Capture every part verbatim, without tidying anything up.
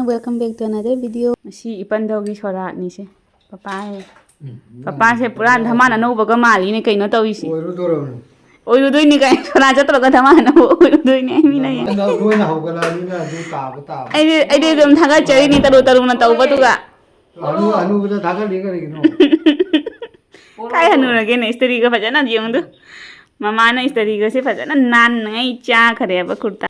Welcome back to another video. ꯉꯁꯤ ꯏꯄꯟꯗꯧꯒꯤ ꯁꯣꯔꯥꯠꯅꯤꯁꯦ꯫ Papa ꯍꯥꯏꯌꯦ꯫ ꯎꯝ, ꯄꯄꯥꯁꯦ ꯄꯨꯔꯥ ꯙꯃꯥꯟ ꯑꯅꯧꯕꯒ ꯃꯥꯜꯂꯤꯅꯦ, ꯀꯩꯅꯣ ꯇꯧꯔꯤꯁꯤ? ꯑꯣꯏꯔꯨꯗꯣꯔꯕꯅꯤ꯫ ꯑꯣꯏꯔꯨꯗꯣꯏꯅꯤ ꯀꯥꯏ, ꯁꯣꯔꯥꯠ ꯆꯠꯇ꯭ꯔꯒ ꯙꯃꯥꯟ ꯑꯅꯧꯕ ꯑꯣꯏꯔꯨꯗꯣꯏꯅꯦ, ꯑꯩ ꯃꯤꯅ ꯍꯥꯏꯌꯦ꯫ ꯅꯪ ꯂꯣꯏꯅ ꯍꯧꯒꯠꯂꯛꯑꯅꯤꯅ ꯑꯗꯨ ꯇꯥꯕ ꯇꯥꯕ꯫ ꯑꯩꯗꯤ, ꯑꯩꯗꯤ ꯑꯗꯨꯝ ꯊꯥꯒꯠꯆꯔꯤꯅꯤ, ꯇꯔꯨ ꯇꯔꯨꯅ ꯇꯧꯕꯗꯨꯒ꯫ ꯑꯅꯨ-, ꯑꯅꯨꯕꯗ ꯊꯥꯒꯠꯂꯤ ꯀꯔꯤꯒꯤꯅꯣ? ꯀꯥꯏ ꯍꯅꯨꯔꯒꯦꯅꯦ, ꯏꯁꯇꯔꯤꯒ ꯐꯖꯅ ꯌꯦꯡꯉꯨꯗꯨ꯫ ꯃꯃꯥꯅ ꯏꯁꯇꯔꯤꯒꯁꯦ ꯐꯖꯅ ꯅꯥꯟꯅꯉꯩ ꯆꯥꯈꯔꯦꯕ ꯀꯨꯔꯇꯥ꯫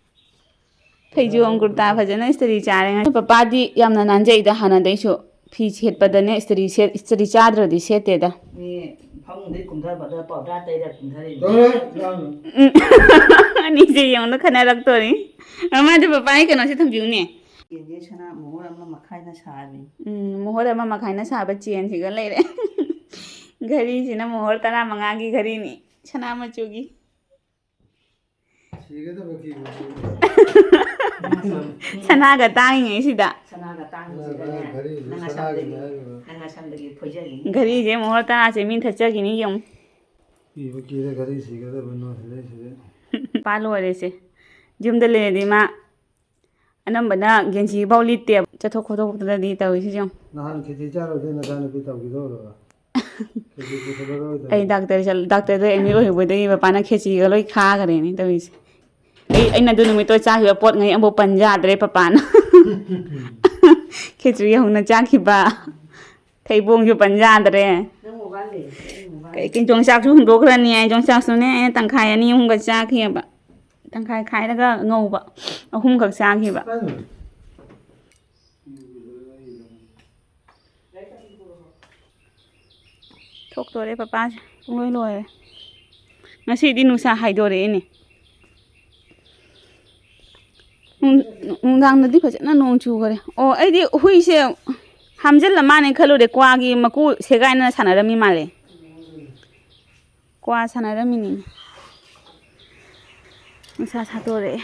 ꯐꯩꯖꯣꯝ ꯀꯨꯔꯇꯥ ꯐꯖꯅ ꯏꯁꯇꯔꯤ ꯆꯥꯔꯦ ꯉꯁꯤ꯫ ꯄꯄꯥꯗꯤ ꯌꯥꯝꯅ ꯅꯥꯟꯖꯩꯗ ꯍꯥꯟꯅꯗꯩꯁꯨ꯫ ꯐꯤ ꯁꯦꯠꯄꯗꯅꯦ ꯏꯁꯇꯔꯤ ꯁꯦꯠ-, ꯏꯁꯇꯔꯤ ꯆꯥꯗ꯭ꯔꯗꯤ ꯁꯦꯠꯇꯦꯗ꯫ ꯃꯤ ꯐꯃꯨꯡꯗꯩ ꯀꯨꯝꯊꯕꯗ ꯄꯥꯎꯗꯔ ꯇꯩꯔ ꯀꯨꯝꯊꯔꯤꯅꯤ꯫ ꯇꯧꯔꯣꯏ, ꯂꯥꯡꯅꯨ꯫ ꯎꯝ꯫ ꯑꯅꯤꯁꯦ ꯌꯦꯡꯉꯨꯅ ꯈꯟꯅꯔꯛꯇꯣꯔꯤ꯫ ꯃꯃꯥꯗꯤ ꯄꯄꯥꯒꯤ ꯀꯩꯅꯣꯁꯦ ꯊꯝꯕꯤꯌꯨꯅꯦ꯫ ꯆꯦꯟꯁꯦ ꯁꯅꯥ ꯃꯣꯍꯣꯔ ꯑꯃ ꯃꯈꯥꯏꯅ ꯁꯥꯕꯤ꯫ ꯎꯝ, ꯃꯣꯍꯣꯔ ꯑꯃ ꯃꯈꯥꯏꯅ ꯁꯥꯕ ꯆꯦꯟꯁꯤꯒ ꯂꯩꯔꯦ꯫ ꯘꯔꯤꯁꯤꯅ ꯃꯣꯍꯣꯔ ꯇꯔꯥꯃꯉꯥꯒꯤ ꯘꯔꯤꯅꯤ, ꯁꯅꯥ ꯃꯆꯨꯒꯤ꯫ ꯁꯤꯒꯗꯕ ꯀꯤꯕꯨ ꯀꯤꯔꯦ꯫ ꯁꯅꯥꯒ ꯇꯥꯡꯉꯤꯉꯩꯁꯤꯗ꯫ ꯁꯅꯥꯒ ꯇꯥꯡꯕꯁꯤꯗꯅꯦ, ꯁꯅꯥꯒ ꯘꯔꯤꯁꯤꯁꯨ ꯅꯪ ꯁꯅꯥꯒꯤꯅꯦ ꯑꯁꯝꯗꯒꯤ, ꯍꯥꯏꯔꯤꯕ꯫ ꯅꯪ ꯑꯁꯝꯗꯒꯤ ꯐꯣꯏꯖꯒꯤꯅꯤ꯫ ꯘꯔꯤꯁꯦ ꯃꯣꯍꯣꯔ ꯇꯔꯥꯁꯦ ꯃꯤ ꯊꯠꯆꯈꯤꯅꯤ ꯌꯦꯡꯉꯨ꯫ ꯀꯤꯕꯨ ꯀꯤꯔꯦ, ꯘꯔꯤ ꯁꯤꯒꯗꯕ ꯅꯣ ꯁꯤꯗꯩ ꯁꯤꯗꯩ꯫ ꯄꯥ ꯂꯣꯏꯔꯦꯁꯦ꯫ ꯌꯨꯝꯗ ꯂꯩꯔꯗꯤ ꯃꯥ ꯑꯅꯝꯕꯅ ꯒꯦꯟꯖꯤꯐꯥꯎ ꯂꯤꯠꯇꯦꯕ꯫ ꯆꯠꯊꯣꯛ ꯈꯣꯠꯇꯣꯛꯄꯗꯗꯤ ꯇꯧꯔꯤꯁꯤ ꯌꯦꯡꯉꯨ꯫ ꯅꯍꯥꯟ ꯈꯦꯆꯤ ꯆꯥꯔꯨꯗꯣꯏ ꯅꯆꯥꯅꯨꯄꯤ ꯇꯧꯈꯤꯗꯧꯔꯕ? ꯈꯦꯆꯤ ꯄꯨꯊꯣꯛꯂꯔꯣꯏꯗꯕ꯫ ꯑꯩ ꯗꯥꯛꯇꯔ ꯆꯠ-, ꯗꯥꯛꯇꯔꯗ ꯑꯦꯗꯃꯤꯠ ꯑꯣꯏꯔꯨꯕꯗꯒꯤ ꯄꯄꯥꯅ ꯈꯦꯆꯤꯒ ꯂꯣꯏ ꯈꯥꯈ꯭ꯔꯦꯅꯦ ꯇꯧꯔꯤꯁꯦ꯫ ꯑꯩ, ꯑꯩꯅ ꯑꯗꯨ ꯅꯨꯃꯤꯠꯇꯣ ꯆꯥꯈꯤꯕ ꯄꯣꯠꯉꯩ ꯑꯃꯐꯥꯎ ꯄꯟ ꯌꯥꯗ꯭ꯔꯦ ꯄꯄꯥꯅ꯫ ꯈꯦꯆ꯭ꯔꯤ ꯍꯧꯅ ꯆꯥꯈꯤꯕ꯫ ꯊꯩꯕꯣꯡꯁꯨ ꯄꯟ ꯌꯥꯗ꯭ꯔꯦ꯫ ꯅꯪ ꯃꯣꯕꯥꯏꯜ ꯂꯩ, ꯑꯩ ꯃꯣꯕꯥꯏꯜ꯫ ꯀꯩ, ꯀꯩ, ꯌꯣꯡꯆꯥꯛꯁꯨ ꯍꯨꯟꯗꯣꯛꯈ꯭ꯔꯅꯤ ꯍꯥꯏ, ꯌꯣꯡꯆꯥꯛꯁꯨꯅꯦ ꯑꯩꯅ ꯇꯪꯈꯥꯏ ꯑꯅꯤ ꯑꯍꯨꯝꯒ ꯆꯥꯈꯤꯑꯕ꯫ ꯇꯪꯈꯥꯏ ꯈꯥꯏꯔꯒ ꯉꯧꯕ ꯑꯍꯨꯝꯈꯛ ꯆꯥꯈꯤꯕ꯫ ꯀꯩꯅꯣ? ꯊꯣꯛꯇꯣꯔꯦ ꯄꯄꯥꯁꯦ, ꯄꯨꯡꯂꯣꯏ ꯂꯣꯏꯔꯦ꯫ ꯉꯁꯤꯗꯤ ꯅꯨꯡꯁꯥ ꯍꯥꯏꯗꯣꯔꯛꯑꯦꯅꯦ꯫ ꯅꯨꯡ-, ꯅꯨꯡꯗꯥꯡꯗꯗꯤ ꯐꯖꯅ ꯅꯣꯡ ꯆꯨꯈꯔꯦ꯫ ꯑꯣ, ꯑꯩꯗꯤ ꯍꯨꯏꯁꯦ ꯍꯥꯝꯖꯤꯜꯂ ꯃꯥꯅꯦ ꯈꯜꯂꯨꯔꯦ, ꯀ꯭ꯋꯥꯒꯤ ꯃꯀꯨ ꯁꯦꯒꯥꯏꯅ ꯁꯥꯟꯅꯔꯝꯃꯤ ꯃꯥꯜꯂꯦ꯫ ꯀ꯭ꯋꯥ ꯁꯥꯟꯅꯔꯝꯃꯤꯅꯤ꯫ ꯅꯨꯡꯁꯥ ꯁꯥꯗꯣꯔꯛꯑꯦ꯫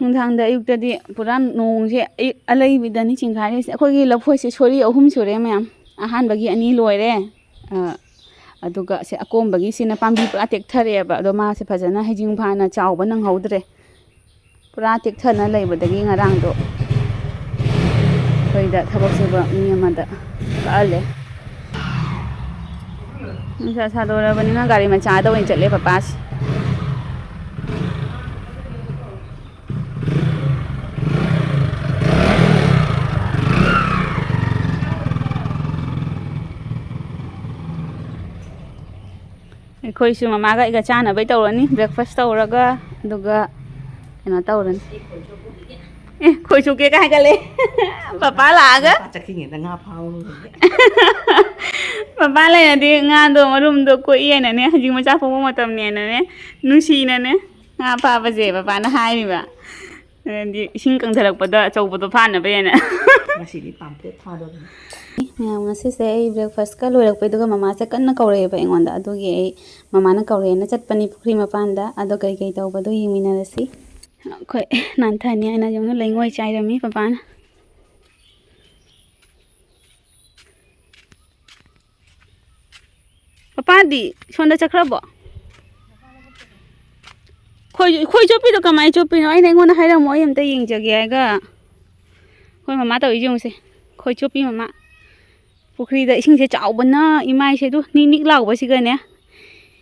ꯅꯨꯡꯗꯥꯡꯗ, ꯑꯌꯨꯛꯇꯗꯤ ꯄꯨꯔꯥ ꯅꯣꯡꯁꯦ ꯑꯌꯨꯛ ꯑꯂꯩꯕꯤꯗꯅꯤ ꯆꯤꯡꯈꯥꯏꯔꯤꯁꯦ꯫ ꯑꯩꯈꯣꯏꯒꯤ ꯂꯐꯣꯏꯁꯦ ꯁꯣꯔꯤ ꯑꯍꯨꯝ ꯁꯨꯔꯦ ꯃꯌꯥꯝ꯫ ꯑꯍꯥꯟꯕꯒꯤ ꯑꯅꯤ ꯂꯣꯏꯔꯦ꯫ ꯑ, ꯑꯗꯨꯒ ꯁꯤ ꯑꯀꯣꯝꯕꯒꯤꯁꯤꯅ ꯄꯥꯝꯕꯤ ꯄꯨꯔꯥ ꯇꯦꯛꯊꯔꯛꯑꯦꯕ꯫ ꯑꯗꯣ ꯃꯥꯁꯦ ꯐꯖꯅ ꯍꯩꯖꯤꯡ ꯐꯥꯅ ꯆꯥꯎꯕ ꯅꯪꯍꯧꯗ꯭ꯔꯦ꯫ ꯄꯨꯔꯥ ꯇꯦꯛꯊꯅ ꯂꯩꯕꯗꯒꯤ ꯉꯔꯥꯡꯗꯣ ꯑꯩꯈꯣꯏꯗ ꯊꯕꯛ ꯁꯨꯕ ꯃꯤ ꯑꯃꯗ ꯀꯛꯍꯜꯂꯦ꯫ ꯅꯨꯡꯁꯥ ꯁꯥꯗꯣꯔꯕꯅꯤꯅ ꯒꯥꯔꯤ ꯃꯆꯥꯗ ꯑꯣꯏꯅ ꯆꯠꯂꯦ ꯄꯄꯥꯁꯦ꯫ ꯑꯩꯈꯣꯏꯁꯨ ꯃꯃꯥꯒ ꯑꯩꯒ ꯆꯥꯅꯕꯩ ꯇꯧꯔꯅꯤ꯫ Breakfast ꯇꯧꯔꯒ, ꯑꯗꯨꯒ ꯀꯩꯅꯣ ꯇꯧꯔꯅꯤ꯫ ꯑꯦ, ꯈꯣꯏ ꯆꯨꯞꯀꯦ ꯀꯥꯏ ꯍꯥꯏꯒꯠꯂꯦ꯫ ꯄꯄꯥ ꯂꯥꯛꯑꯒ꯫ ꯄꯄꯥ ꯆꯠꯈꯤꯉꯩꯗ ꯉꯥ ꯐꯥꯍꯧꯔꯨꯔꯒꯦ꯫ ꯄꯄꯥ ꯂꯩꯔꯗꯤ ꯉꯥꯗꯣ ꯃꯔꯨꯝꯗꯣ ꯀꯣꯛꯏꯅꯅꯦ, ꯍꯧꯖꯤꯛ ꯃꯆꯥ ꯄꯣꯛꯄ ꯃꯇꯝꯅꯦꯅꯅꯦ, ꯅꯨꯡꯁꯤꯅꯅꯦ ꯉꯥ ꯐꯥꯕꯁꯦ ꯄꯄꯥꯅ ꯍꯥꯏꯔꯤꯕ꯫ ꯑꯗꯩꯗꯤ ꯏꯁꯤꯡ ꯀꯪꯊꯔꯛꯄꯗ ꯑꯆꯧꯕꯗꯣ ꯐꯥꯅꯕ ꯍꯥꯏꯅ꯫ ꯉꯁꯤꯗꯤ ꯄꯥꯝꯐ꯭ꯂꯦꯠ ꯐꯥꯗꯧꯔꯤꯅꯤ꯫ ꯃꯌꯥꯝ, ꯉꯁꯤꯁꯦ ꯑꯩ breakfastꯀ ꯂꯣꯏꯔꯛꯄꯩꯗꯨꯒ ꯃꯃꯥꯁꯦ ꯀꯟꯅ ꯀꯧꯔꯛꯑꯦꯕ ꯑꯩꯉꯣꯟꯗ꯫ ꯑꯗꯨꯒꯤ ꯑꯩ ꯃꯃꯥꯅ ꯀꯧꯔꯛꯑꯦꯅ ꯆꯠꯄꯅꯤ ꯄꯨꯈ꯭ꯔꯤ ꯃꯄꯥꯟꯗ꯫ ꯑꯗꯣ ꯀꯩꯀꯩ ꯇꯧꯕꯗꯣ ꯌꯦꯡꯃꯤꯟꯅꯔꯁꯤ꯫ ꯑꯩꯈꯣꯏ ꯅꯥꯟꯊꯅꯤ ꯍꯥꯏꯅ ꯌꯦꯡꯉꯨ, ꯂꯩꯉꯣꯏ ꯆꯥꯏꯔꯝꯃꯤ ꯄꯄꯥꯅ꯫ ꯄꯄꯥꯗꯤ ꯁꯣꯝꯗ ꯆꯠꯈ꯭ꯔꯕꯣ? ꯈꯣꯏ, ꯈꯣꯏ ꯆꯣꯞꯄꯤꯗꯣ ꯀꯃꯥꯏꯅ ꯆꯣꯞꯄꯤꯅꯣ? ꯑꯩꯅ, ꯑꯩꯉꯣꯟꯗ ꯍꯥꯏꯔꯝꯃꯣ, ꯑꯩ ꯑꯝꯇ ꯌꯦꯡꯖꯒꯦ ꯍꯥꯏꯒ꯫ ꯍꯣꯏ, ꯃꯃꯥ ꯇꯧꯔꯤꯁꯦ ꯌꯦꯡꯉꯨꯁꯦ꯫ ꯈꯣꯏ ꯆꯣꯞꯄꯤ ꯃꯃꯥ꯫ ꯄꯨꯈ꯭ꯔꯤꯗ ꯏꯁꯤꯡꯁꯦ ꯆꯥꯎꯕꯅ ꯏꯃꯥꯏꯁꯦ, ꯑꯗꯨ ꯅꯤꯛ ꯅꯤꯛ ꯂꯥꯎꯕꯁꯤꯒꯅꯦ꯫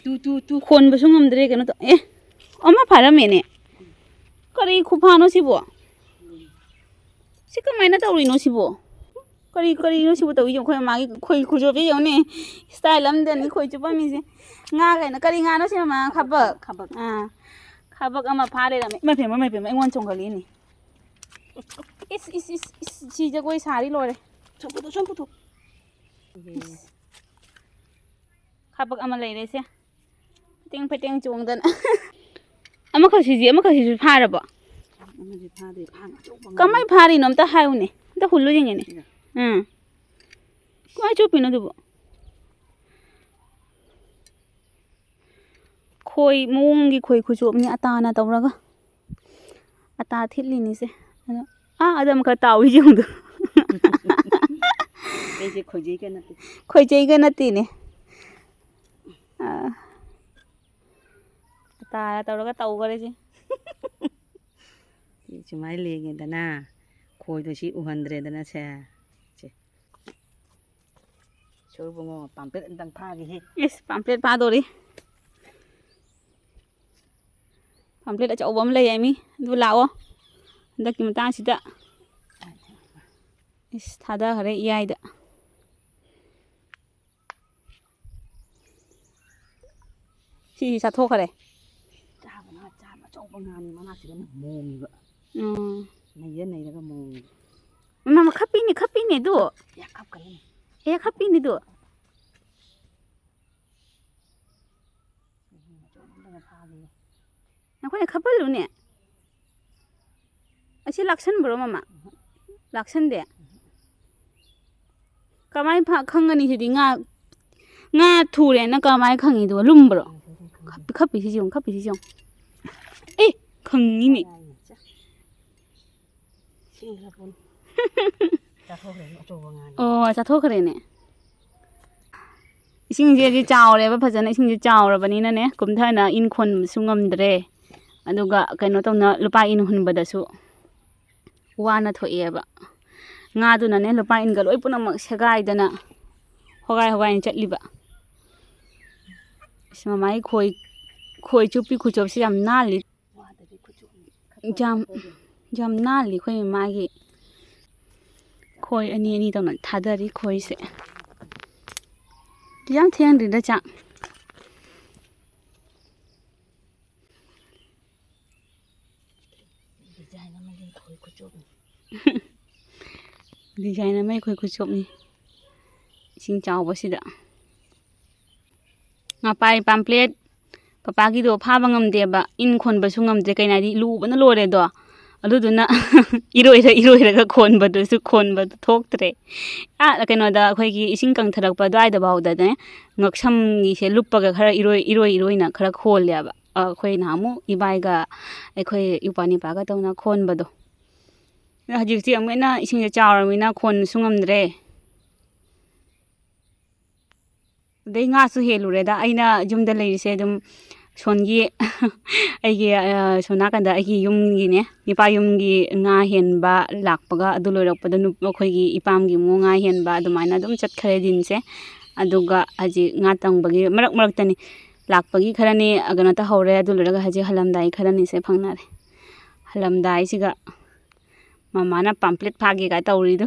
ꯇꯨ, ꯇꯨ, ꯇꯨ꯫ ꯈꯣꯟꯕꯁꯨ ꯉꯝꯗ꯭ꯔꯦ, ꯀꯩꯅꯣ ꯇꯧ-, ꯑꯦ, ꯑꯃ ꯐꯥꯔꯝꯃꯦꯅꯦ꯫ ꯀꯔꯤ ꯈꯨꯐꯥꯅꯣ ꯁꯤꯕꯣ? ꯁꯤ ꯀꯃꯥꯏꯅ ꯇꯧꯔꯤꯅꯣ ꯁꯤꯕꯣ? ꯀꯔꯤ, ꯀꯔꯤꯅꯣ ꯁꯤꯕꯨ ꯇꯧꯔꯤꯁꯦ? ꯑꯩꯈꯣꯏ ꯃꯥꯒꯤ ꯈꯣꯏ ꯈꯨꯆꯣꯞꯁꯦ ꯌꯦꯡꯉꯨꯅꯦ꯫ Style ꯑꯃꯗꯅꯤ ꯈꯣꯏ ꯆꯨꯞꯄꯝꯃꯤꯁꯦ꯫ ꯉꯥ ꯀꯩꯅꯣ, ꯀꯔꯤ ꯉꯥꯅꯣ ꯁꯤ ꯃꯃꯥ? ꯈꯥꯕꯛ꯫ ꯈꯥꯕꯛ꯫ ꯑꯥ, ꯈꯥꯕꯛ ꯑꯃ ꯐꯥ ꯂꯩꯔꯝꯃꯦ꯫ ꯏꯃꯥ ꯄꯦꯝꯃ, ꯏꯃꯥ ꯄꯦꯝꯃ, ꯑꯩꯉꯣꯟꯗ ꯆꯣꯡꯈꯠꯂꯛꯏꯅꯦ꯫ ꯏꯁ, ꯏꯁ, ꯏꯁ, ꯏꯁ, ꯁꯤ ꯖꯒꯣꯏ ꯁꯥꯔꯤ ꯂꯣꯏꯔꯦ꯫ ꯁꯣꯝ ꯄꯨꯊꯣꯛ, ꯁꯣꯝ ꯄꯨꯊꯣꯛ꯫ ꯏꯁ꯫ ꯈꯥꯕꯛ ꯑꯃ ꯂꯩꯔꯦꯁꯦ꯫ ꯐꯇꯦꯡ ꯐꯇꯦꯡ ꯆꯣꯡꯗꯅ꯫ ꯑꯃꯈꯛꯁꯤꯗꯤ, ꯑꯃꯈꯛꯁꯤꯁꯨ ꯐꯥꯔꯕꯣ? ꯑꯃꯁꯦ ꯐꯥꯗ꯭ꯔꯤ, ꯐꯥꯅ ꯑꯆꯧꯕ ꯑꯃ꯫ ꯀꯃꯥꯏ ꯐꯥꯔꯤꯅꯣ? ꯑꯝꯇ ꯍꯥꯏꯌꯨꯅꯦ꯫ ꯑꯝꯇ ꯍꯨꯜꯂꯨ ꯌꯦꯡꯒꯦꯅꯦ꯫ ꯁꯤꯗ꯫ ꯑꯥ꯫ ꯀꯃꯥꯏ ꯆꯨꯞꯄꯤꯅꯣ ꯑꯗꯨꯕꯣ? ꯈꯣꯏ ꯃꯑꯣꯡꯒꯤ ꯈꯣꯏ ꯈꯨꯆꯣꯞꯅꯤ ꯑꯇꯥꯅ ꯇꯧꯔꯒ꯫ ꯑꯇꯥ ꯊꯤꯠꯂꯤꯅꯤꯁꯦ꯫ ꯑꯗꯣ, ꯑꯥ, ꯑꯗ ꯑꯃꯈꯛ ꯇꯥꯎꯏ ꯌꯦꯡꯉꯨꯗꯣ꯫ ꯑꯩꯁꯦ ꯈꯣꯏꯖꯩꯒ ꯅꯠꯇꯦ꯫ ꯈꯣꯏꯖꯩꯒ ꯅꯠꯇꯦꯅꯦ꯫ ꯑꯥ꯫ ꯑꯇꯥ ꯇꯧꯔꯒ ꯇꯧꯈꯔꯦꯁꯦ꯫ ꯁꯨꯃꯥꯏꯅ ꯂꯦꯡꯉꯦꯗꯅ, ꯈꯣꯏꯗꯣ ꯁꯤ ꯎꯍꯟꯗ꯭ꯔꯦꯗꯅ ꯁꯦ꯫ ꯁꯦ꯫ ꯁꯣꯔ ꯕꯨꯡꯉꯣ, ꯄꯥꯝꯄ꯭ꯂꯦꯠ ꯑꯝꯇꯪ ꯐꯥꯒꯦꯍꯦ꯫ ꯏꯁ, ꯄꯥꯝꯄ꯭ꯂꯦꯠ ꯐꯥꯗꯣꯔꯤ꯫ ꯄꯥꯝꯄ꯭ꯂꯦꯠ ꯑꯆꯧꯕ ꯑꯃ ꯂꯩ ꯍꯥꯏꯃꯤ꯫ ꯑꯗꯨ ꯂꯥꯛꯑꯣ꯫ ꯍꯟꯗꯛꯀꯤ ꯃꯇꯥꯡꯁꯤꯗ꯫ ꯏꯁ, ꯊꯥꯗꯈꯔꯦ ꯏꯌꯥꯏꯗ꯫ ꯁꯤꯁꯤ ꯆꯥꯊꯣꯛꯈ꯭ꯔꯦ꯫ ꯆꯥꯕ ꯉꯥ, ꯆꯥꯕ ꯑꯆꯧꯕ ꯉꯥꯅꯤ ꯃꯅꯥꯛꯁꯤꯗꯅ ꯃꯣꯡꯉꯤꯕ꯫ ꯎꯝ꯫ ꯅꯩꯔ ꯅꯩꯔꯒ ꯃꯣꯡꯉꯤꯕ꯫ ꯃꯃꯥ, ꯈꯞꯄꯤꯅꯦ, ꯈꯞꯄꯤꯅꯦ ꯑꯗꯨ꯫ ꯑꯦ, ꯈꯞꯈ꯭ꯔꯦꯅꯦ꯫ ꯑꯦ, ꯈꯞꯄꯤꯅꯦ ꯑꯗꯨ꯫ ꯎꯝ, ꯑꯆꯧꯕ ꯑꯝꯇꯒ ꯐꯥꯒꯦ꯫ ꯅꯈꯣꯏꯅ ꯈꯞꯄꯜꯂꯨꯅꯦ꯫ ꯑꯁꯤ ꯂꯥꯛꯁꯟꯕ꯭ꯔꯣ, ꯃꯃꯥ? ꯂꯥꯛꯁꯟꯗꯦ? ꯀꯃꯥꯏ ꯐ-, ꯈꯪꯒꯅꯤ ꯁꯤꯗꯤ? ꯉꯥ, ꯉꯥ ꯊꯨꯔꯦꯅ ꯀꯃꯥꯏ ꯈꯪꯉꯤꯗꯨꯕꯣ? ꯂꯨꯝꯕ꯭ꯔꯣ? ꯈꯞ-, ꯈꯞꯄꯤꯁꯤ ꯌꯦꯡꯉꯨ, ꯈꯞꯄꯤꯁꯤ ꯌꯦꯡꯉꯨ꯫ ꯑꯦ, ꯈꯪꯉꯤꯅꯦ꯫ ꯏꯁꯤꯡ ꯈꯔ ꯄꯨꯟ-, ꯆꯥꯊꯣꯛꯈ꯭ꯔꯦ, ꯑꯆꯧꯕ ꯉꯥꯅꯤ꯫ ꯑꯣ, ꯆꯥꯊꯣꯛꯈ꯭ꯔꯦꯅꯦ꯫ ꯏꯁꯤꯡꯁꯦ ꯍꯧꯖꯤꯛ ꯆꯥꯎꯔꯦꯕ ꯐꯖꯅ, ꯏꯁꯤꯡꯁꯦ ꯆꯥꯎꯔꯕꯅꯤꯅꯅꯦ, ꯀꯨꯝꯊꯅ ꯏꯟ ꯈꯣꯟꯕꯁꯨ ꯉꯝꯗ꯭ꯔꯦ꯫ ꯑꯗꯨꯒ ꯀꯩꯅꯣ ꯇꯧꯅ, ꯂꯨꯄꯥ ꯏꯟ ꯍꯨꯟꯕꯗꯁꯨ ꯋꯥꯅ ꯊꯣꯛꯑꯦꯕ꯫ ꯉꯥꯗꯨꯅꯅꯦ, ꯂꯨꯄꯥ ꯏꯟꯒ ꯂꯣꯏ ꯄꯨꯝꯅꯃꯛ ꯁꯦꯒꯥꯏꯗꯅ ꯍꯣꯒꯥꯏ ꯍꯣꯒꯥꯏꯅ ꯆꯠꯂꯤꯕ꯫ ꯑꯁ, ꯃꯃꯥꯒꯤ ꯈꯣꯏ, ꯈꯣꯏ ꯆꯨꯞꯄꯤ ꯈꯨꯆꯨꯞꯁꯤ ꯌꯥꯝ ꯅꯥꯜꯂꯤ꯫ ꯌꯥꯝ, ꯌꯥꯝ ꯅꯥꯜꯂꯤ ꯑꯩꯈꯣꯏ ꯃꯃꯥꯒꯤ꯫ ꯈꯣꯏ ꯑꯅꯤ ꯑꯅꯤ ꯇꯧꯅ ꯊꯥꯗꯔꯤ ꯈꯣꯏꯁꯦ꯫ ꯌꯥꯝ ꯊꯦꯡꯗ꯭ꯔꯤꯗ ꯆꯥꯛ꯫ Design ꯑꯃꯒꯤ ꯈꯣꯏ ꯈꯨꯆꯨꯞꯅꯤ꯫ Design ꯑꯃꯒꯤ ꯈꯣꯏ ꯈꯨꯆꯨꯞꯅꯤ꯫ ꯏꯁꯤꯡ ꯆꯥꯎꯕꯁꯤꯗ꯫ ꯉꯥꯄꯥꯏ ꯄꯥꯝꯄ꯭ꯂꯦꯠ ꯄꯄꯥꯒꯤꯗꯣ ꯐꯥꯕ ꯉꯝꯗꯦꯕ, ꯏꯟ ꯈꯣꯟꯕꯁꯨ ꯉꯝꯗ꯭ꯔꯦ, ꯀꯩꯅꯣ ꯍꯥꯏꯗꯤ ꯂꯨꯕꯅ ꯂꯣꯏꯔꯦꯗꯣ꯫ ꯑꯗꯨꯗꯨꯅ ꯏꯔꯣꯏꯔ ꯏꯔꯣꯏꯔꯒ ꯈꯣꯟꯕꯗꯨꯁꯨ ꯈꯣꯟꯕꯗꯨ ꯊꯣꯛꯇ꯭ꯔꯦ꯫ ꯑꯥ, ꯀꯩꯅꯣꯗ ꯑꯩꯈꯣꯏꯒꯤ ꯏꯁꯤꯡ ꯀꯪꯊꯔꯛꯄ ꯑꯗꯨꯋꯥꯏꯗ ꯐꯥꯎꯗꯅꯦ, ꯉꯛꯁꯝꯒꯤꯁꯦ ꯂꯨꯞꯄꯒ ꯈꯔ ꯏꯔꯣꯏ, ꯏꯔꯣꯏ ꯏꯔꯣꯏꯅ ꯈꯔ ꯈꯣꯜꯂꯦꯕ꯫ ꯑ, ꯑꯩꯈꯣꯏ ꯅꯍꯥꯟꯃꯨꯛ ꯏꯕꯥꯏꯒ ꯑꯩꯈꯣꯏ ꯏꯄ꯭ꯋꯥ ꯅꯤꯄꯥꯒ ꯇꯧꯅ ꯈꯣꯟꯕꯗꯣ꯫ ꯑꯗꯣ ꯍꯧꯖꯤꯛꯇꯤ ꯑꯃꯨꯛ ꯍꯦꯟꯅ ꯏꯁꯤꯡꯁꯦ ꯆꯥꯎꯔꯕꯅꯤꯅ ꯈꯣꯟꯕꯁꯨ ꯉꯝꯗ꯭ꯔꯦ꯫ ꯑꯗꯩ ꯉꯥꯁꯨ ꯍꯦꯜꯂꯨꯔꯦꯗ꯫ ꯑꯩꯅ ꯌꯨꯝꯗ ꯂꯩꯔꯤꯁꯦ ꯑꯗꯨꯝ ꯁꯣꯟꯒꯤ ꯑꯩꯒꯤ, ꯑ, ꯁꯣꯝ ꯅꯥꯀꯟꯗ ꯑꯩꯒꯤ ꯌꯨꯝꯒꯤꯅꯦ, ꯏꯄꯥ ꯌꯨꯝꯒꯤ ꯉꯥ ꯍꯦꯟꯕ ꯂꯥꯛꯄꯒ, ꯑꯗꯨ ꯂꯣꯏꯔꯛꯄꯗ ꯅꯨꯞ-, ꯑꯩꯈꯣꯏꯒꯤ ꯏꯄꯥꯝꯒꯤ ꯑꯃꯨꯛ ꯉꯥ ꯍꯦꯟꯕ, ꯑꯗꯨꯃꯥꯏꯅ ꯑꯗꯨꯝ ꯆꯠꯈ꯭ꯔꯦ ꯗꯤꯟꯁꯦ꯫ ꯑꯗꯨꯒ ꯍꯧꯖꯤꯛ ꯉꯥ ꯇꯪꯕꯒꯤ ꯃꯔꯛ ꯃꯔꯛꯇꯅꯤ, ꯂꯥꯛꯄꯒꯤ ꯈꯔꯅꯤ, ꯑ, ꯀꯩꯅꯣ ꯇꯧꯍꯧꯔꯦ, ꯑꯗꯨ ꯂꯣꯏꯔꯒ ꯍꯧꯖꯤꯛ ꯍꯜꯂꯝꯗꯥꯏ ꯈꯔꯅꯤꯁꯦ ꯐꯪꯅꯔꯦ꯫ ꯍꯜꯂꯝꯗꯥꯏꯁꯤꯒ ꯃꯃꯥꯅ ꯄꯥꯝꯄ꯭ꯂꯦꯠ ꯐꯥꯒꯦ ꯀꯥꯏ ꯇꯧꯔꯤꯗꯣ꯫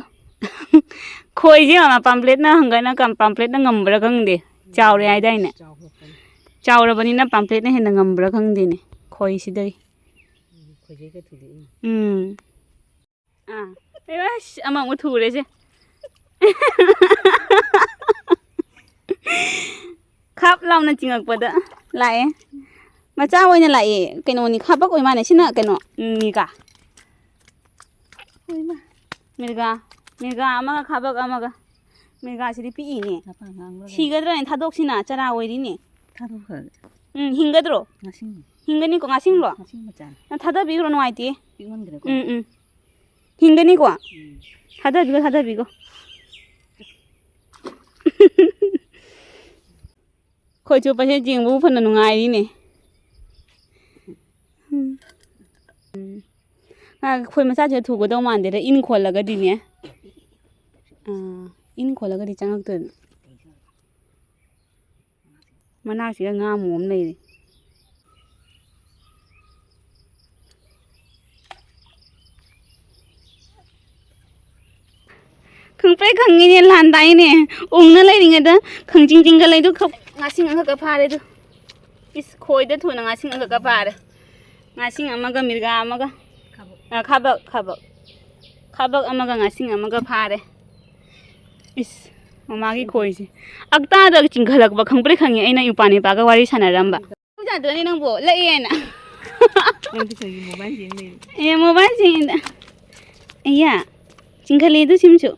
ꯈꯣꯏꯁꯦ ꯃꯃꯥ ꯄꯥꯝꯄ꯭ꯂꯦꯠꯅ ꯍꯪꯒꯠꯅ ꯀꯝ-, ꯄꯥꯝꯄ꯭ꯂꯦꯠꯅ ꯉꯝꯕ꯭ꯔꯥ ꯈꯪꯗꯦ꯫ ꯆꯥꯎꯔꯦ ꯍꯥꯏꯗꯥꯏꯅꯦ? ꯆꯥꯎꯈꯠꯂꯛꯄꯅꯤ꯫ ꯆꯥꯎꯔꯕꯅꯤꯅ ꯄꯥꯝꯄ꯭ꯂꯦꯠꯅ ꯍꯦꯟꯅ ꯉꯝꯕ꯭ꯔꯥ ꯈꯪꯗꯦꯅꯦ ꯈꯣꯏꯁꯤꯗꯒꯤ꯫ ꯎꯝ, ꯈꯣꯏꯖꯩꯒ ꯊꯨꯗꯦꯛꯏꯅꯦ꯫ ꯎꯝ꯫ ꯑꯥ꯫ ꯑꯁ, ꯑꯃꯃꯨꯛ ꯊꯨꯔꯦꯁꯦ꯫ ꯈꯥꯞ ꯂꯥꯎꯅ ꯆꯤꯡꯉꯛꯄꯗ ꯂꯥꯛꯑꯦ꯫ ꯃꯆꯥ ꯑꯣꯏꯅ ꯂꯥꯛꯑꯦ꯫ ꯀꯩꯅꯣꯅꯤ, ꯈꯥꯕꯛ ꯑꯣꯏ ꯃꯥꯅꯦ꯫ ꯁꯤꯅ ꯀꯩꯅꯣ, ꯎꯝ, ꯃꯤꯒꯥ꯫ ꯍꯣꯏ, ꯃꯥ꯫ ꯃꯤꯔꯒꯥ, ꯃꯤꯔꯒꯥ ꯑꯃꯒ ꯈꯥꯕꯛ ꯑꯃꯒ꯫ ꯃꯤꯔꯒꯥꯁꯤꯗꯤ ꯄꯤꯛꯏꯅꯦ꯫ ꯃꯄꯥꯟ ꯉꯥꯡꯕ꯭ꯔꯥ ꯀꯩꯅꯣ? ꯁꯤꯒꯗ꯭ꯔꯅ ꯊꯥꯗꯣꯛꯁꯤꯅ, ꯆꯔꯥ ꯑꯣꯏꯔꯤꯅꯦ꯫ ꯊꯥꯗꯣꯛꯈ꯭ꯔꯒꯦ꯫ ꯎꯝ, ꯍꯤꯡꯒꯗ꯭ꯔꯣ? ꯉꯥꯁꯤꯡ꯫ ꯍꯤꯡꯒꯅꯤꯀꯣ, ꯉꯥꯁꯤꯡꯂꯣ? ꯉꯥꯁꯤꯡ ꯃꯆꯥꯅꯤ꯫ ꯅꯪ ꯊꯥꯗꯕꯤꯈ꯭ꯔꯣ, ꯅꯨꯡꯉꯥꯏꯇꯦ꯫ ꯄꯤꯛꯃꯟꯈ꯭ꯔꯦꯀꯣ꯫ ꯎꯝ, ꯎꯝ꯫ ꯍꯤꯡꯒꯅꯤꯀꯣ? ꯎꯝ꯫ ꯊꯥꯗꯕꯤꯈꯣ, ꯊꯥꯗꯕꯤꯈꯣ꯫ ꯈꯣꯏ ꯆꯣꯞꯄꯁꯦ ꯌꯦꯡꯕꯕꯨ ꯐꯅ ꯅꯨꯡꯉꯥꯏꯔꯤꯅꯦ꯫ ꯎꯝ꯫ ꯎꯝ꯫ ꯉꯥ ꯈꯣꯏ ꯃꯆꯥꯁꯤꯗ ꯊꯨꯒꯗꯧ ꯃꯥꯟꯗꯦꯗ, ꯏꯟ ꯈꯣꯜꯂꯒꯗꯤꯅꯦ꯫ ꯑꯥ, ꯏꯟ ꯈꯣꯜꯂꯒꯗꯤ ꯆꯪꯉꯛꯇꯣꯏꯕ꯫ ꯃꯅꯥꯛꯁꯤꯒ ꯉꯥ ꯑꯃꯣꯝ ꯑꯃ ꯂꯩꯔꯤ꯫ ꯈꯪꯄ꯭ꯔꯦꯛ ꯈꯪꯉꯤꯅꯦ, ꯂꯥꯟ ꯇꯥꯏꯅꯦ꯫ ꯎꯪꯅ ꯂꯩꯔꯤꯉꯩꯗ ꯈꯪꯆꯤꯡ ꯆꯤꯡꯒ ꯂꯩꯗꯨ ꯈꯛ-, ꯉꯥꯁꯤꯡ ꯑꯃꯈꯛꯀ ꯐꯥꯔꯦ ꯑꯗꯨ꯫ ꯏꯁ, ꯈꯣꯏꯗ ꯊꯨꯅ ꯉꯥꯁꯤꯡ ꯑꯃꯈꯛꯀ ꯐꯥꯔꯦ꯫ ꯉꯥꯁꯤꯡ ꯑꯃꯒ ꯃꯤꯔꯒꯥ ꯑꯃꯒ꯫ ꯈꯥꯕꯛ꯫ ꯑ, ꯈꯥꯕꯛ, ꯈꯥꯕꯛ꯫ ꯈꯥꯕꯛ ꯑꯃꯒ ꯉꯥꯁꯤꯡ ꯑꯃꯒ ꯐꯥꯔꯦ꯫ ꯏꯁ, ꯃꯃꯥꯒꯤ ꯈꯣꯏꯁꯦ꯫ ꯑꯛꯇꯥꯗ ꯆꯤꯡꯈꯠꯂꯛꯄ ꯈꯪꯄ꯭ꯔꯦꯛ ꯈꯪꯉꯤ ꯑꯩꯅ ꯏꯄꯥ ꯅꯤꯄꯥꯒ ꯋꯥꯔꯤ ꯁꯥꯟꯅꯔꯝꯕ꯫ ꯌꯥꯗ꯭ꯔꯅꯦ ꯅꯪꯕꯣ, ꯂꯛꯑꯦꯅ꯫ ꯅꯪꯗꯤ ꯀꯩꯒꯤ mobile ꯌꯦꯡ ꯂꯩꯔꯤꯕ? ꯑꯦ, mobile ꯌꯦꯡꯉꯤꯗ꯫ ꯑꯌꯥ, ꯆꯤꯡꯈꯠꯂꯦ ꯑꯗꯨ ꯁꯤꯝꯁꯨ꯫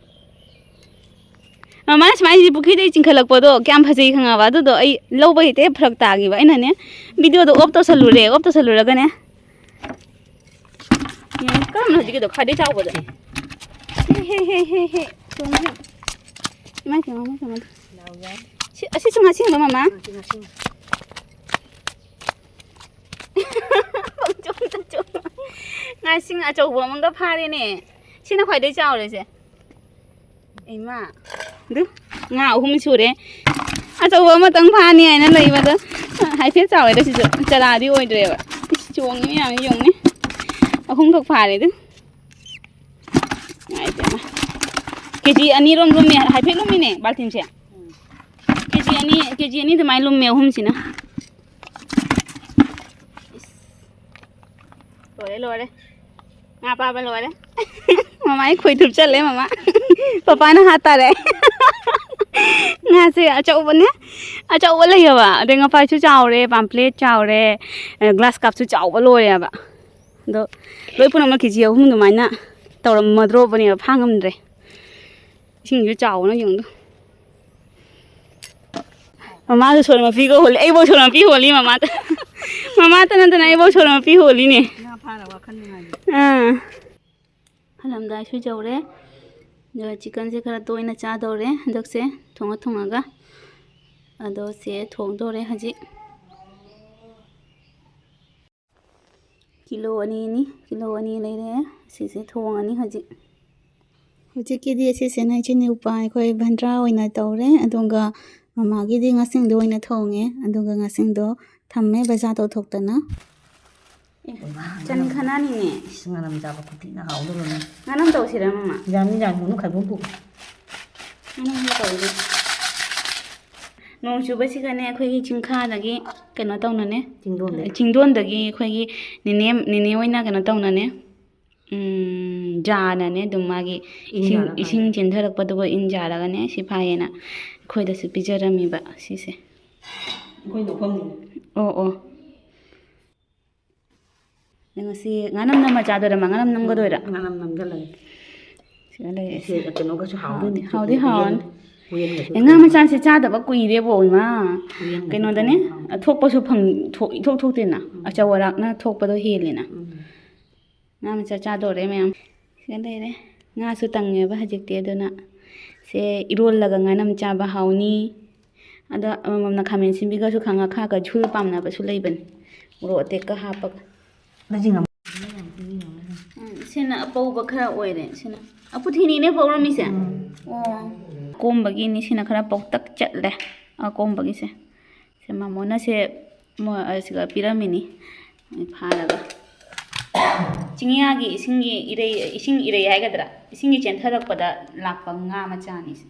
ꯃꯃꯥꯅ ꯁꯨꯃꯥꯏꯅ ꯄꯨꯈ꯭ꯔꯤꯗꯒꯤ ꯆꯤꯡꯈꯠꯂꯛꯄꯗꯣ ꯀꯌꯥꯝ ꯐꯖꯩ ꯈꯪꯉꯕ? ꯑꯗꯨꯗꯣ ꯑꯩ ꯂꯧꯕ ꯍꯦꯛꯇ ꯍꯦꯛ ꯐꯔꯛ ꯇꯥꯈꯤꯕ꯫ ꯑꯩꯅꯅꯦ, videoꯗꯣ off ꯇꯧꯁꯜꯂꯨꯔꯦ, off ꯇꯧꯁꯜꯂꯨꯔꯒꯅꯦ꯫ ꯌꯦꯡ-, ꯀꯔꯝꯕꯅꯣ ꯍꯧꯖꯤꯛꯀꯤꯗꯣ? ꯈ꯭ꯋꯥꯏꯗꯩ ꯆꯥꯎꯕꯗꯣ? ꯍꯦ, ꯍꯦ, ꯍꯦ, ꯍꯦ, ꯍꯦ꯫ ꯆꯣꯡꯉꯦ꯫ ꯏꯃꯥꯏ ꯄꯦꯝꯃ, ꯏꯃꯥꯏ ꯄꯦꯝꯃ꯫ ꯂꯥꯎ ꯌꯥꯏ꯫ ꯁꯤ, ꯑꯁꯤꯁꯨ ꯉꯥꯁꯤꯡꯂꯣ, ꯃꯃꯥ? ꯑꯥ, ꯁꯤ ꯉꯥꯁꯤꯡ꯫ ꯉꯥꯁꯤꯡ ꯑꯆꯧꯕ ꯑꯃꯒ ꯐꯥꯔꯦꯅꯦ꯫ ꯁꯤꯅ ꯈ꯭ꯋꯥꯏꯗꯩ ꯆꯥꯎꯔꯦꯁꯦ꯫ ꯏꯃꯥ, ꯑꯗꯨ ꯉꯥ ꯑꯍꯨꯝ ꯁꯨꯔꯦ꯫ ꯑꯆꯧꯕ ꯑꯃꯇꯪ ꯐꯥꯅꯤ ꯍꯥꯏꯅ ꯂꯩꯕꯗ ꯍꯥꯏꯐꯦꯠ ꯆꯥꯎꯋꯦꯗ ꯁꯤꯁꯨ꯫ ꯆꯔꯥꯗꯤ ꯑꯣꯏꯗ꯭ꯔꯦꯕ꯫ ꯏꯁ, ꯆꯣꯡꯉꯤ ꯃꯌꯥꯝꯁꯤ ꯌꯦꯡꯉꯨꯅꯦ꯫ ꯑꯍꯨꯝꯈꯛ ꯐꯥꯔꯦ ꯑꯗꯨ꯫ ꯏꯃꯥꯏ ꯄꯦꯝꯃ꯫ ꯀꯦ ꯖꯤ ꯑꯅꯤꯔꯣꯝ ꯂꯨꯝꯃꯦ, ꯍꯥꯏꯐꯦꯠ ꯂꯨꯝꯃꯤꯅꯦ ꯕꯥꯜꯇꯤꯟꯁꯦ꯫ ꯀꯦ ꯖꯤ ꯑꯅꯤ, ꯀꯦ ꯖꯤ ꯑꯅꯤ ꯑꯗꯨꯃꯥꯏꯅ ꯂꯨꯝꯃꯦ ꯑꯍꯨꯝꯁꯤꯅ꯫ ꯏꯁ꯫ ꯂꯣꯏꯔꯦ, ꯂꯣꯏꯔꯦ꯫ ꯉꯥ ꯐꯥꯕ ꯂꯣꯏꯔꯦ꯫ ꯃꯃꯥ, ꯑꯩ ꯈꯣꯏ ꯊꯨꯞꯆꯜꯂꯦ, ꯃꯃꯥ꯫ ꯄꯄꯥꯅ ꯍꯥꯠꯇꯥꯔꯦ꯫ ꯉꯥꯁꯦ ꯑꯆꯧꯕꯅꯦ꯫ ꯑꯆꯧꯕ ꯂꯩꯌꯦꯕ꯫ ꯑꯗꯩ ꯉꯥꯄꯥꯏꯁꯨ ꯆꯥꯎꯔꯦ, ꯄꯥꯝꯄ꯭ꯂꯦꯠ ꯆꯥꯎꯔꯦ, ꯑ, ꯒ꯭ꯂꯥꯁ ꯀꯥꯞꯁꯨ ꯆꯥꯎꯕ ꯂꯣꯏꯔꯦꯕ꯫ ꯑꯗꯣ ꯂꯣꯏ ꯄꯨꯝꯅꯃꯛ ꯀꯦ ꯖꯤ ꯑꯍꯨꯝ ꯑꯗꯨꯃꯥꯏꯅ ꯇꯧꯔꯝꯃꯗ꯭ꯔꯣꯕꯅꯦꯕ, ꯐꯥ ꯉꯝꯗ꯭ꯔꯦ꯫ ꯏꯁꯤꯡꯁꯨ ꯆꯥꯎꯕꯅ ꯌꯦꯡꯉꯨ꯫ ꯃꯃꯥꯁꯨ ꯁꯣꯔ ꯃꯄꯤꯒ ꯍꯣꯜꯂꯤ, ꯑꯩꯕꯧ ꯁꯣꯔ ꯃꯄꯤ ꯍꯣꯜꯂꯤ ꯃꯃꯥꯗ꯫ ꯃꯃꯥꯇ ꯅꯠꯇꯅ ꯑꯩꯕꯧ ꯁꯣꯔ ꯃꯄꯤ ꯍꯣꯜꯂꯤꯅꯦ꯫ ꯉꯥ ꯐꯥꯔ ꯋꯥꯈꯜ ꯅꯨꯡꯉꯥꯏꯕ꯫ ꯑꯥ꯫ ꯍꯜꯂꯝꯗꯥꯏꯁꯨ ꯌꯧꯔꯦ꯫ ꯑꯗꯨꯒ ꯆꯤꯛꯀꯟꯁꯦ ꯈꯔ ꯇꯣꯏꯅ ꯆꯥꯗꯧꯔꯦ ꯍꯟꯗꯛꯁꯦ, ꯊꯣꯡꯉ ꯊꯣꯡꯉꯒ꯫ ꯑꯗꯣ ꯁꯦ ꯊꯣꯡꯗꯧꯔꯦ ꯍꯧꯖꯤꯛ꯫ ꯀꯤꯂꯣ ꯑꯅꯤꯅꯤ, ꯀꯤꯂꯣ ꯑꯅꯤ ꯂꯩꯔꯦ꯫ ꯑꯁꯤꯁꯦ ꯊꯣꯡꯉꯅꯤ ꯍꯧꯖꯤꯛ꯫ ꯍꯧꯖꯤꯛꯀꯤꯗꯤ ꯑꯁꯤꯁꯤꯅ ꯏꯆꯤꯟ ꯏꯎꯄꯥ ꯑꯩꯈꯣꯏ ꯚꯟꯗ꯭ꯔꯥ ꯑꯣꯏꯅ ꯇꯧꯔꯦ, ꯑꯗꯨꯒ ꯃꯃꯥꯒꯤꯗꯤ ꯉꯥꯁꯤꯡꯗꯣ ꯑꯣꯏꯅ ꯊꯣꯡꯉꯦ, ꯑꯗꯨꯒ ꯉꯥꯁꯤꯡꯗꯣ ꯊꯝꯃꯦ ꯕꯖꯥꯔ ꯇꯧꯊꯣꯛꯇꯅ꯫ ꯑꯦ, ꯆꯟ ꯈꯅꯥꯅꯤꯅꯦ꯫ ꯏꯁ, ꯉꯥꯅꯝ ꯆꯥꯕ ꯈꯨꯊꯤꯅ ꯍꯥꯎꯗꯧꯔꯅꯤ꯫ ꯉꯥꯅꯝ ꯇꯧꯁꯤꯔ, ꯃꯃꯥ? ꯌꯥꯅꯤ, ꯌꯥꯅꯤ, ꯃꯅꯨꯡ ꯈꯥꯏꯕꯣꯛ ꯄꯨ꯫ ꯉꯥꯅꯝ ꯇꯧꯁꯤ꯫ ꯅꯣꯡ ꯆꯨꯕꯁꯤꯒꯅꯦ, ꯑꯩꯈꯣꯏꯒꯤ ꯆꯤꯡꯈꯥꯗꯒꯤ ꯀꯩꯅꯣ ꯇꯧꯅꯅꯦ꯫ ꯆꯤꯡꯗꯣꯟꯗꯒꯤ꯫ ꯆꯤꯡꯗꯣꯟꯗꯒꯤ ꯑꯩꯈꯣꯏꯒꯤ ꯅꯦꯅꯦ, ꯅꯦꯅꯦ ꯍꯣꯏꯅ ꯀꯩꯅꯣ ꯇꯧꯅꯅꯦ꯫ ꯎꯝ, ꯖꯥꯅꯅꯦ ꯑꯗꯨꯝ ꯃꯥꯒꯤ ꯏꯟ ꯏꯁꯤꯡ, ꯌꯥꯔꯀꯥꯟꯗ꯫ ꯏꯁꯤꯡ ꯆꯦꯟꯊꯔꯛꯄꯗꯨꯒ ꯏꯟ ꯌꯥꯔꯒꯅꯦ ꯁꯤ ꯐꯥꯏꯌꯦꯅ ꯑꯩꯈꯣꯏꯗꯁꯨ ꯄꯤꯖꯔꯝꯃꯤꯕ ꯁꯤꯁꯦ꯫ ꯑꯩꯈꯣꯏ ꯂꯧꯐꯝꯅꯤ꯫ ꯑꯣ, ꯑꯣ꯫ ꯅꯪ ꯉꯁꯤ ꯉꯥꯅꯝ ꯅꯝꯃ ꯆꯥꯗꯣꯏꯔꯥ, ꯃꯥ? ꯉꯥꯅꯝ ꯅꯝꯒꯗꯣꯏꯔꯥ? ꯉꯥꯅꯝ ꯅꯝꯖꯜꯂꯒꯦ꯫ ꯁꯤꯗ ꯂꯩꯔꯦ꯫ ꯁꯤ ꯀꯩꯅꯣꯒꯁꯨ ꯍꯥꯎꯗꯣꯏꯅꯤ꯫ ꯍꯥꯎꯗꯤ ꯍꯥꯎꯔꯅꯤ꯫ ꯎꯌꯦꯟꯒꯁꯨ ꯑꯦ, ꯉꯥ ꯃꯆꯥꯁꯦ ꯆꯥꯗꯕ ꯀꯨꯏꯔꯦꯕꯣ, ꯏꯃꯥ꯫ ꯎꯌꯦꯟꯒꯁꯨ ꯀꯩꯅꯣꯗꯅꯦ, ꯊꯣꯡꯉꯒ ꯍꯥꯎꯅꯤ꯫ ꯊꯣꯛꯄꯁꯨ ꯐꯪ-, ꯊꯣꯛ-, ꯏꯊꯣꯛ ꯊꯣꯛꯇꯦꯅ꯫ ꯎꯝ꯫ ꯑꯆꯧ ꯑꯔꯥꯛꯅ ꯊꯣꯛꯄꯗꯣ ꯍꯦꯜꯂꯦꯅ꯫ ꯎꯝ꯫ ꯉꯥ ꯃꯆꯥ ꯆꯥꯗꯣꯔꯦ ꯃꯌꯥꯝ꯫ ꯁꯤꯗ ꯂꯩꯔꯦ꯫ ꯉꯥꯁꯨ ꯇꯪꯉꯦꯕ ꯍꯧꯖꯤꯛꯇꯤ, ꯑꯗꯨꯅ ꯁꯦ ꯏꯔꯣꯜꯂꯒ ꯉꯥꯅꯝ ꯆꯥꯕ ꯍꯥꯎꯅꯤ꯫ ꯑꯗꯣ ꯑꯃꯃꯝꯅ ꯈꯥꯃꯦꯟ ꯑꯁꯤꯟꯕꯤꯒꯁꯨ ꯈꯪꯉ ꯈꯥꯒ ꯖꯨꯜ ꯄꯥꯝꯅꯕꯁꯨ ꯂꯩꯕꯅꯤ, ꯃꯣꯔꯣꯛ ꯑꯇꯦꯛꯀ ꯍꯥꯞꯄꯒ꯫ ꯁꯤꯅ ꯑꯄꯧꯕ ꯈꯔ ꯑꯣꯏꯔꯦ꯫ ꯁꯤꯅ ꯑꯄꯨꯊꯤꯅꯤꯅꯦ ꯄꯧꯔꯝꯃꯤꯁꯦ꯫ ꯑꯣ, ꯑꯀꯣꯝꯕꯒꯤꯅꯤ꯫ ꯁꯤꯅ ꯈꯔ ꯄꯧꯇꯛ ꯆꯠꯂꯦ, ꯑꯀꯣꯝꯕꯒꯤꯁꯦ꯫ ꯁꯦ ꯃꯃꯣꯅ ꯁꯦ ꯃꯣ-, ꯑ, ꯁꯤꯒ ꯄꯤꯔꯝꯃꯤꯅꯤ ꯐꯥꯔꯒ꯫ ꯆꯤꯡꯌꯥꯒꯤ ꯏꯁꯤꯡꯒꯤ ꯏꯔꯩ, ꯏꯁꯤꯡ ꯏꯔꯩ ꯍꯥꯏꯒꯗ꯭ꯔꯥ, ꯏꯁꯤꯡꯒꯤ ꯆꯦꯟꯊꯔꯛꯄꯗ ꯂꯥꯛꯄ ꯉꯥ ꯃꯆꯥꯅꯤꯁꯦ꯫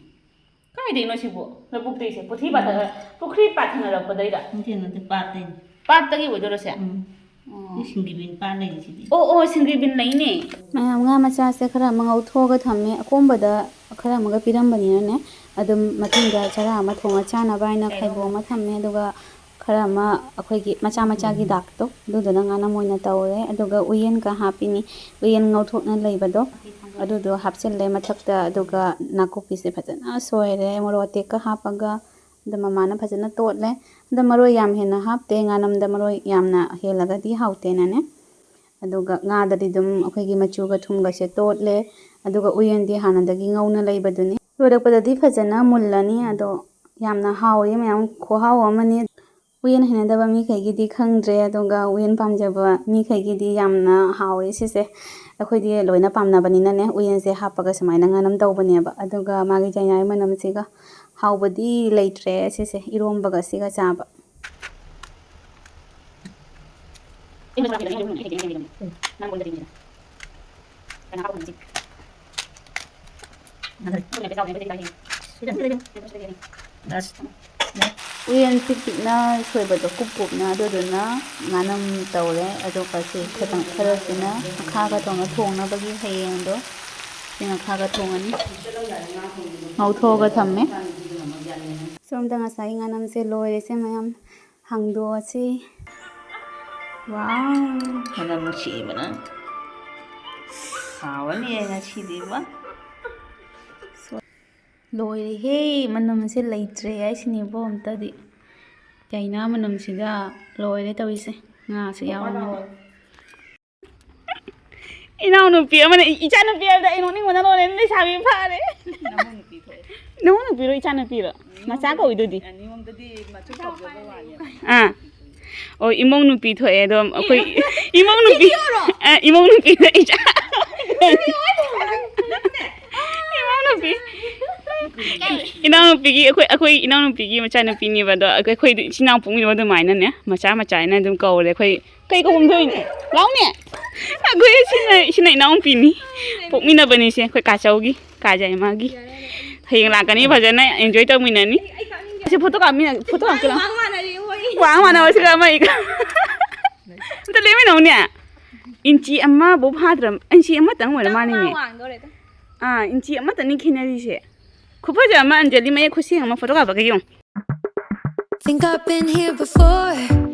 ꯀꯥꯏꯗꯩꯅꯣ ꯁꯤꯕꯨ? ꯂꯧꯕꯨꯛꯇꯩꯁꯦ? ꯄꯨꯈ꯭ꯔꯤ ꯄꯥꯊ-, ꯄꯨꯈ꯭ꯔꯤ ꯄꯥꯊꯅꯔꯛꯄꯗꯩꯔ? ꯅꯠꯇꯦ, ꯅꯠꯇꯦ, ꯄꯥꯠꯇꯩꯅꯦ꯫ ꯄꯥꯠꯇꯒꯤ ꯑꯣꯏꯗꯣꯏꯔꯣ ꯁꯦ? ꯎꯝ꯫ ꯑꯣ꯫ ꯁꯤ ꯁꯤꯡꯒꯤꯕꯤꯟ ꯄꯥꯠ ꯂꯩꯔꯤꯁꯤꯗꯤ꯫ ꯑꯣ, ꯑꯣ, ꯁꯤꯡꯒꯤꯕꯤꯟ ꯂꯩꯅꯦ꯫ ꯃꯌꯥꯝ, ꯉꯥ ꯃꯆꯥꯁꯦ ꯈꯔ ꯑꯃ ꯉꯧꯊꯣꯛꯑꯒ ꯊꯝꯃꯦ꯫ ꯑꯀꯣꯝꯕꯗ ꯈꯔ ꯑꯃꯒ ꯄꯤꯔꯝꯕꯅꯤꯅꯅꯦ, ꯑꯗꯨꯝ ꯃꯊꯪꯗ ꯆꯔꯥ ꯑꯃ ꯊꯣꯡꯉ ꯆꯥꯅꯕ ꯍꯥꯏꯅ ꯈꯥꯏꯕꯣꯛ ꯑꯃ ꯊꯝꯃꯦ꯫ ꯑꯗꯨꯒ ꯈꯔ ꯑꯃ ꯑꯩꯈꯣꯏꯒꯤ ꯃꯆꯥ ꯃꯆꯥꯒꯤ ꯗꯥꯛꯇꯣ, ꯑꯗꯨꯗꯨꯅ ꯉꯥꯅꯝ ꯑꯣꯏꯅ ꯇꯧꯔꯦ꯫ ꯑꯗꯨꯒ ꯎꯌꯦꯟꯒ ꯍꯥꯞꯄꯤꯅꯤ꯫ ꯎꯌꯦꯟ ꯉꯧꯊꯣꯛꯅ ꯂꯩꯕꯗꯣ, ꯑꯗꯨꯗꯣ ꯍꯥꯞꯆꯤꯜꯂꯦ ꯃꯊꯛꯇ꯫ ꯑꯗꯨꯒ ꯅꯥꯀꯨꯞꯄꯤꯁꯦ ꯐꯖꯅ ꯁꯣꯏꯔꯦ, ꯃꯣꯔꯣꯛ ꯑꯇꯦꯛꯀ ꯍꯥꯞꯄꯒ꯫ ꯑꯗ ꯃꯃꯥꯅ ꯐꯖꯅ ꯇꯣꯠꯂꯦ꯫ ꯑꯗ ꯃꯔꯣꯏ ꯌꯥꯝ ꯍꯦꯟꯅ ꯍꯥꯞꯇꯦ, ꯉꯥꯅꯝꯗ ꯃꯔꯣꯏ ꯌꯥꯝꯅ ꯍꯦꯜꯂꯒꯗꯤ ꯍꯥꯎꯇꯦꯅꯅꯦ꯫ ꯑꯗꯨꯒ ꯉꯥꯗꯗꯤ ꯑꯗꯨꯝ ꯑꯩꯈꯣꯏꯒꯤ ꯃꯆꯨꯒ ꯊꯨꯝꯒꯁꯦ ꯇꯣꯠꯂꯦ꯫ ꯑꯗꯨꯒ ꯎꯌꯦꯟꯗꯤ ꯍꯥꯟꯅꯗꯒꯤ ꯉꯧꯅ ꯂꯩꯕꯗꯨꯅꯤ꯫ ꯂꯣꯏꯔꯛꯄꯗꯗꯤ ꯐꯖꯅ ꯃꯨꯜꯂꯅꯤ꯫ ꯑꯗꯣ ꯌꯥꯝꯅ ꯍꯥꯎꯋꯤ ꯃꯌꯥꯝ, ꯈꯨꯍꯥꯎ ꯑꯃꯅꯤ꯫ ꯎꯌꯦꯟ ꯍꯩꯅꯗꯕ ꯃꯤꯈꯩꯒꯤꯗꯤ ꯈꯪꯗ꯭ꯔꯦ, ꯑꯗꯨꯒ ꯎꯌꯦꯟ ꯄꯥꯝꯖꯕ ꯃꯤꯈꯩꯒꯤꯗꯤ ꯌꯥꯝꯅ ꯍꯥꯎꯋꯦ ꯁꯤꯁꯦ꯫ ꯑꯩꯈꯣꯏꯗꯤ ꯂꯣꯏꯅ ꯄꯥꯝꯅꯕꯅꯤꯅꯅꯦ, ꯎꯌꯦꯟꯁꯦ ꯍꯥꯞꯄꯒ ꯁꯨꯃꯥꯏꯅ ꯉꯥꯅꯝ ꯇꯧꯕꯅꯦꯕ꯫ ꯑꯗꯨꯒ ꯃꯥꯒꯤ ꯆꯩꯅꯥꯏ ꯃꯅꯝꯁꯤꯒ ꯍꯥꯎꯕꯗꯤ ꯂꯩꯇ꯭ꯔꯦ ꯁꯤꯁꯦ, ꯏꯔꯣꯝꯕꯒ ꯁꯤꯒ ꯆꯥꯕ꯫ ꯎꯌꯦꯟ ꯄꯤꯛ ꯄꯤꯛꯅ ꯁꯣꯏꯕꯗꯣ ꯀꯨꯞ ꯀꯨꯞꯅ, ꯑꯗꯨꯗꯨꯅ ꯉꯥꯅꯝ ꯇꯧꯔꯦ꯫ ꯑꯗꯨꯒ ꯁꯤ ꯈꯤꯇꯪ ꯈꯔꯁꯤꯅ ꯃꯈꯥꯒ ꯇꯧꯅ ꯊꯣꯡꯅꯕꯒꯤ ꯍꯌꯦꯡꯗꯣ ꯁꯤ ꯃꯈꯥꯒ ꯊꯣꯡꯉꯅꯤ꯫ ꯉꯧꯊꯣꯛꯑꯒ ꯊꯝꯃꯦ꯫ ꯁꯣꯝꯗ ꯉꯁꯥꯏ ꯉꯥꯅꯝꯁꯦ ꯂꯣꯏꯔꯦꯁꯦ ꯃꯌꯥꯝ꯫ ꯍꯥꯡꯗꯣꯛꯑꯁꯤ꯫ ꯋꯥꯎ! ꯃꯅꯝ ꯅꯨꯡꯁꯤꯕꯅ꯫ ꯍꯥꯎꯔꯅꯤꯌꯦ ꯉꯁꯤꯗꯤ, ꯋꯥ꯫ ꯂꯣꯏꯔꯦꯍꯦ! ꯃꯅꯝꯁꯦ ꯂꯩꯇ꯭ꯔꯦ ꯍꯥꯏꯁꯤꯅꯦꯕꯣ ꯑꯝꯇꯗꯤ꯫ ꯆꯩꯅꯥ ꯃꯅꯝꯁꯤꯒ ꯂꯣꯏꯔꯦ ꯇꯧꯔꯤꯁꯦ꯫ ꯉꯥꯁꯨ ꯌꯥꯎꯔꯝꯃꯦ꯫ ꯏꯅꯥꯎꯅꯨꯄꯤ ꯑꯃꯅ, ꯏ-, ꯏꯆꯥꯅꯨꯄꯤ ꯍꯥꯏꯕꯗ ꯑꯩ ꯅꯣꯛꯅꯤꯡꯕꯅ ꯂꯣꯏꯔꯦ꯫ ꯂꯩꯁꯥꯕꯤ ꯐꯥꯔꯦ꯫ ꯅꯃꯧ ꯅꯨꯄꯤ ꯊꯣꯛꯑꯦ꯫ ꯅꯃꯧ ꯅꯨꯄꯤꯔꯣ, ꯏꯆꯥꯅꯨꯄꯤꯔꯣ? ꯃꯆꯥ ꯀꯧꯏꯗꯨꯗꯤ꯫ ꯅꯤꯉꯣꯝꯗꯗꯤ ꯃꯆꯨ ꯀꯧꯖꯕ ꯋꯥꯅꯤ꯫ ꯑꯥ꯫ ꯑꯣ, ꯏꯃꯧ ꯅꯨꯄꯤ ꯊꯣꯛꯑꯦ꯫ ꯑꯗꯣ ꯑꯩꯈꯣꯏ ꯏꯃꯧ ꯅꯨꯄꯤ, ꯏꯆꯦꯔꯣ? ꯑ, ꯏꯃꯧ ꯅꯨꯄꯤꯗ ꯏꯆꯥ꯫ ꯏꯅꯥꯎꯅꯨꯄꯤ, ꯏꯅꯥꯎꯅꯨꯄꯤꯒꯤ, ꯑꯩꯈꯣꯏ ꯑꯩꯈꯣꯏ ꯏꯅꯥꯎꯅꯨꯄꯤꯒꯤ ꯃꯆꯥꯅꯨꯄꯤꯅꯦꯕ ꯑꯗꯣ, ꯑꯩꯈꯣꯏ ꯑꯩꯈꯣꯏꯗꯤ ꯏꯆꯤꯟ ꯏꯅꯥꯎ ꯄꯣꯛꯃꯤꯟꯅꯕ ꯑꯗꯨꯃꯥꯏꯅꯅꯦ, ꯃꯆꯥ ꯃꯆꯥ ꯍꯥꯏꯅ ꯑꯗꯨꯝ ꯀꯧꯔꯦ ꯑꯩꯈꯣꯏ꯫ ꯀꯩ ꯀꯧꯐꯝ ꯊꯣꯛꯏꯅꯣ? ꯂꯥꯎꯅꯦ꯫ ꯑꯩꯈꯣꯏ ꯁꯤꯅ ꯁꯤꯅ ꯏꯅꯥꯎꯅꯨꯄꯤꯅꯤ, ꯄꯣꯛꯃꯤꯟꯅꯕꯅꯤꯁꯦ, ꯑꯩꯈꯣꯏ ꯀꯥꯆꯧꯒꯤ ꯀꯥꯖꯩ ꯃꯥꯒꯤ꯫ ꯍꯌꯦꯡ ꯂꯥꯛꯀꯅꯤ, ꯐꯖꯅ ꯑꯦꯟꯖꯣꯏ ꯇꯧꯃꯤꯟꯅꯅꯤ꯫ ꯁꯤ ꯐꯣꯇꯣ ꯀꯥꯞꯃꯤꯟꯅ ꯐꯣꯇꯣ ꯀꯥꯞꯀꯦ ꯂꯥꯎ꯫ ꯋꯥꯡ ꯃꯥꯟꯅꯔꯦ, ꯍꯣꯏ꯫ ꯋꯥꯡ ꯃꯥꯟꯅꯕꯁꯤꯒ ꯑꯃ ꯑꯩꯒ꯫ ꯑꯝꯇ ꯂꯦꯝꯃꯤꯟꯅꯧꯅꯦ꯫ ꯏꯟꯆꯤ ꯑꯃꯐꯥꯎ ꯐꯥꯗ꯭ꯔ, ꯏꯟꯆꯤ ꯑꯃꯇꯪ ꯑꯣꯏꯔ ꯃꯥꯜꯂꯤꯅꯦ꯫ ꯑꯥ, ꯏꯟꯆꯤ ꯑꯃꯇꯅꯤ ꯈꯦꯠꯅꯔꯤꯁꯦ꯫ ꯈꯨꯐꯖ ꯑꯃ, ꯑꯟꯖꯂꯤ, ꯃꯌꯦꯛ ꯈꯨꯠꯁꯦꯡ ꯑꯃ, ꯐꯣꯇꯣ ꯀꯥꯞꯄꯒ ꯌꯦꯡꯉꯨ꯫ Think I've been here before.